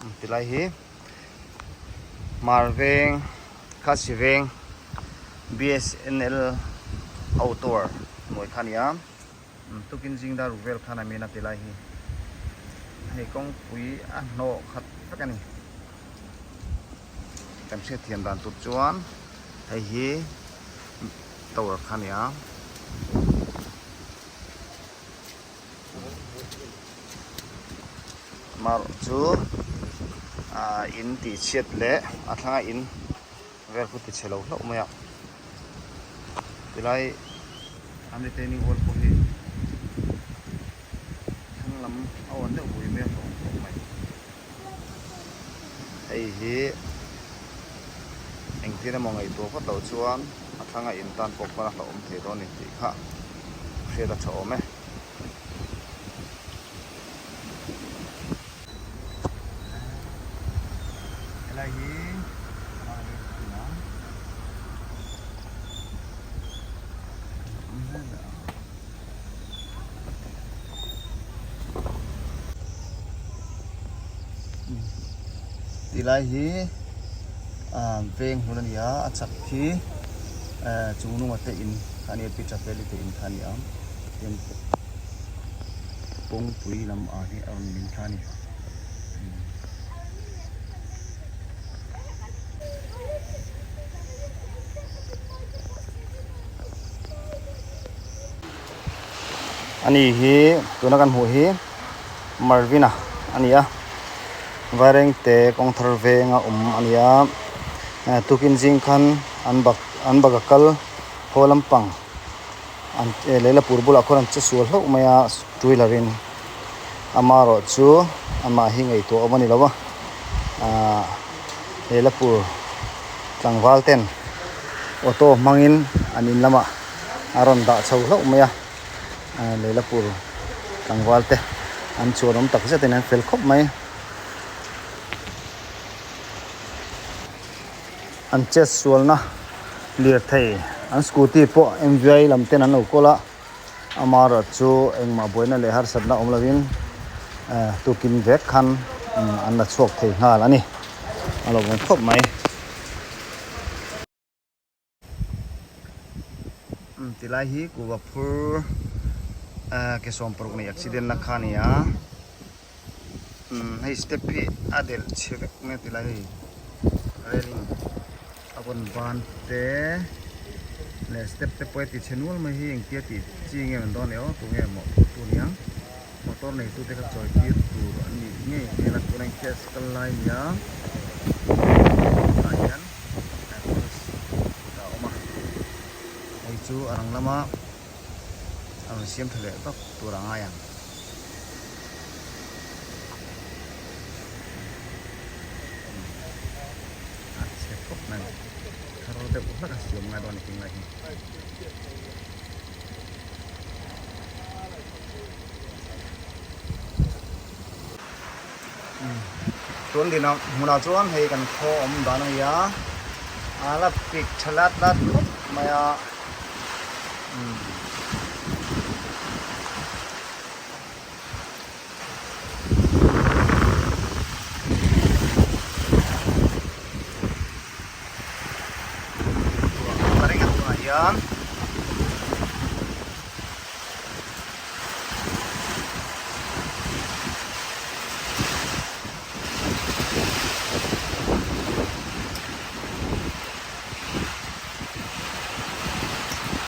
Tilai hi Hmar veng Khasi veng BSNL auto hnuai kha a ni a tukin zing dar ruk vel khan a min a tilai hi hei kawngpui a hnawh khat vek a ni kan hriatthiam dan tur chuan hei hi tower kha a ni a. Amaherawh chu ah in tih chhiat leh a thlanga in vel khu ti chhe lo hlauh mai a tilai an retaining wall pawh hi thlang lam a awn deuh pui mai a hlawm khawp mai hei hi engtin emaw ngaihtuah phawt loh chuan a thlanga in tan pawh khawn a hlauhawm thei dawn a ni tih kha hriat a tha awm e. Helai hi Tilai hi veng hmun a ni a, a chak khi chung nunga te in kha a ni a, Peter Valley te in kha a ni a. Tin kawngpui lam ah hi a rawn min thla a ni. Ani hi tuna kan hmuh hi Marvin-a a ni a Vairengte kawng thar venga awm a ni a tukin zing khan an bak an bak a kal haw lampang. An Leilapur bulah khuan an che sual hlauh mai a two wheeler in amaherawh chu amah hi ngaihtuah awm a ni lo va ahh Leilapur tlangval ten auto hmangin an in lamah a rawn dah chho hlauh mai a ahh Leilapur tlangval te an chuan awm tak zetin an fel khawp mai. An chet sualna lirthei an scooty pawh M_V_I lam ten an lo kawl a amaherawh chu engmah buaina leh harsatna awm lovin eh tukin vek khan an la chhuak thei nghal a ni a lo vawng khawp mai. Tilai hi kuhva phur ke 16 nei accident na kha a ni a hei step hi a delh chhe vek mai a tilai hei railing a vawn ban te leh step te pawh a ti chhe nual mai hi engtia tih chi nge an dawn leh aw tunge mawhphurh tu aniang motor nei tute kha chawi tir tur an nih ngei hmel a tunah hian case kal lai a ni a tah hian police a awm a hei chu a rang lama a rawn siam tha leh vak tur a ngai ang. A chhe khawp mai thar deuh hlak a siam ngai dawn a ni tih lai hi. Tun din ah hmunah chuan hei kan khaw awm dan a ni a a la pik tha lat lat khawp mai a umm. Ruah a reng a tunah hian.